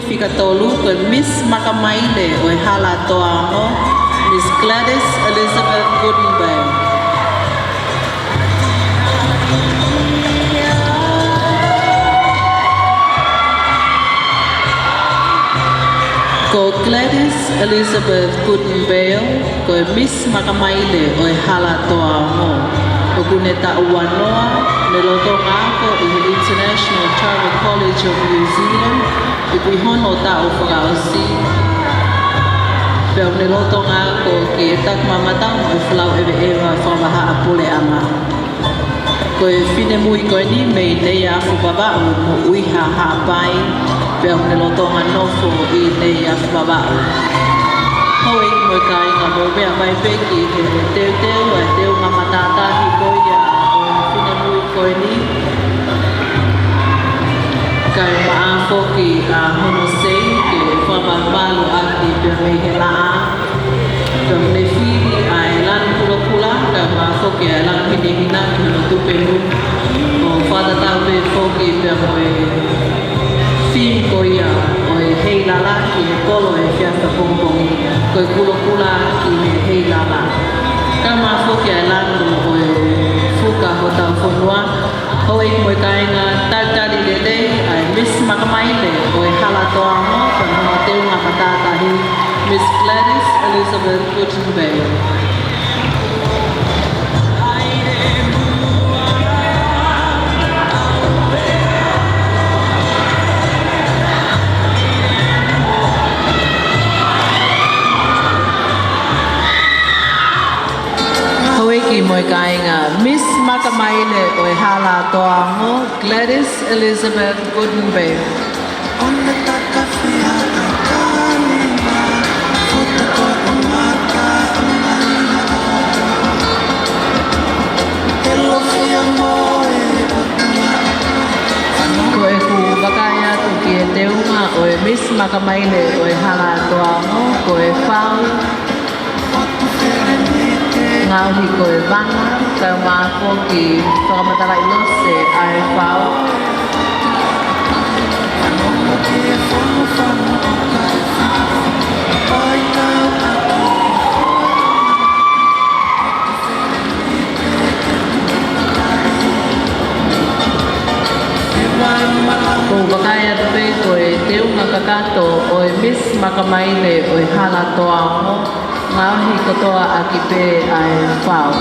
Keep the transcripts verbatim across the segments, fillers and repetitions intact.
Fika tolu, ko e Miss Makamaile ʻo e Hala Toa Ongo, Miss Gladys Elizabeth Goodenbeil. Ko Gladys Elizabeth Goodenbeil, ko e Miss Makamaile ʻo e Hala Toa Ongo. ʻOku ne taʻu ua noa, ne lolotonga ako ʻi he International Travel College of New Zealand, ʻi he hono taʻu fakaʻosi. Pea ʻoku ne lolotonga ako ki he Takimamata mo e Folau ʻEveʻeva Fakavahaʻapuleʻanga. Ko e finemui ko eni mei Neiafu Vavaʻu, moʻui ʻi Haʻapai, pea ʻoku ne lolotonga nofo ʻi Neiafu Vavaʻu. Houʻeiki mo e kāinga, mou meʻa mai pē ki he teuteu ʻa e teunga matātahi ko ia ʻo e finemui ko eni. Kae ʻumaʻā foki ʻa hono sei ke fakamalumalu ʻaki pea mei he laʻā. Pea ʻoku ne fili ʻa e lanu kulokula, kae ʻumaʻā foki ʻa e lanu hinehina ki hono tupenu. ʻO fakatatau pē foki pea mo e theme ko ia ʻo e heilala ki he kolo he efiafi pongipongi, ko e kulokula ki he heilala. Kae ʻumaʻā foki ʻa e lanu ʻo e fuka hotau fonua. Houʻeiki mo e kāinga, talitali lelei ʻa e Miss Makamaile ʻo e Hala Toa Ongo, pea mo hono teunga matātahi, Miss Gladys Elizabeth Goodenbeil. Houʻeiki mo e kāinga, Miss Makamaile ʻo e Hala Toa Ongo, Gladys Elizabeth Goodenbeil. Ko ʻeku vakai atu ki he teunga ʻo e Miss Makamaile ʻo e Hala Toa Ongo, ko e fau, ngaohi ko e vanga, kae ʻumaʻā foki fakamatalaʻi lose ʻa e fau. ʻOku ou vakai atu pē ko e teunga kakato ʻo e Miss Makamaile ʻo e Hala Toa Ongo, ngaohi kotoa ʻaki pē ʻa e fau.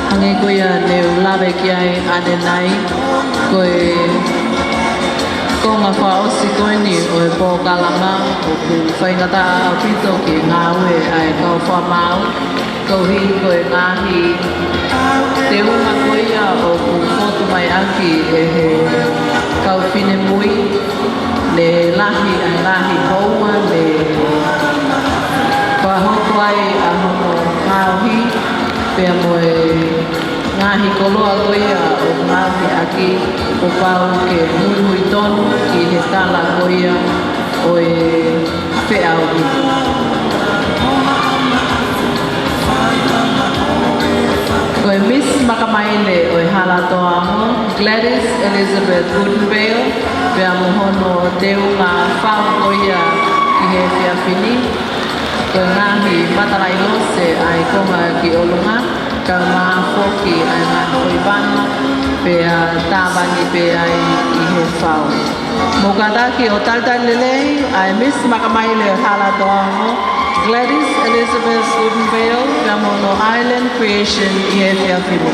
Hangē ko ia ne u lave ki ai ʻanenai, ko e konga fakaʻosi ko eni ʻo e polokalama, ʻoku faingataʻa ʻaupito ki he ngāue ʻa e kau fakamaau, koeʻuhi ko e ngaahi teunga ko ia ʻoku fotu mai ʻaki ʻe he kau finemui, ne lahi ʻa e ngaahi houa ne fakahoko ai ʻa hono ngaohi, pea mo e ngaahi koloa ko ia ʻoku ngaohi ʻaki, kuo pau ke muimui tonu ki he tala ko ia ʻo e feʻauhi. Ko e Miss Makamaile ʻo e Hala Toa Ongo, Gladys Elizabeth Goodenbeil, pea mo hono teunga fau ko ia ki he efiafi ni. Ko e ngaahi matalaʻi lose ʻa e konga ki ʻolunga, kae ʻumaʻā foki ʻa e ngaahi foʻivana, pea tāvani pē ai ʻi he fau. Mou kātaki ʻo talitali lelei ʻa e Miss Makamaile ʻo e Hala Toa Ongo, Gladys Elizabeth Goodenbeil, pea mo hono Island Creation ʻi he efiafi ni.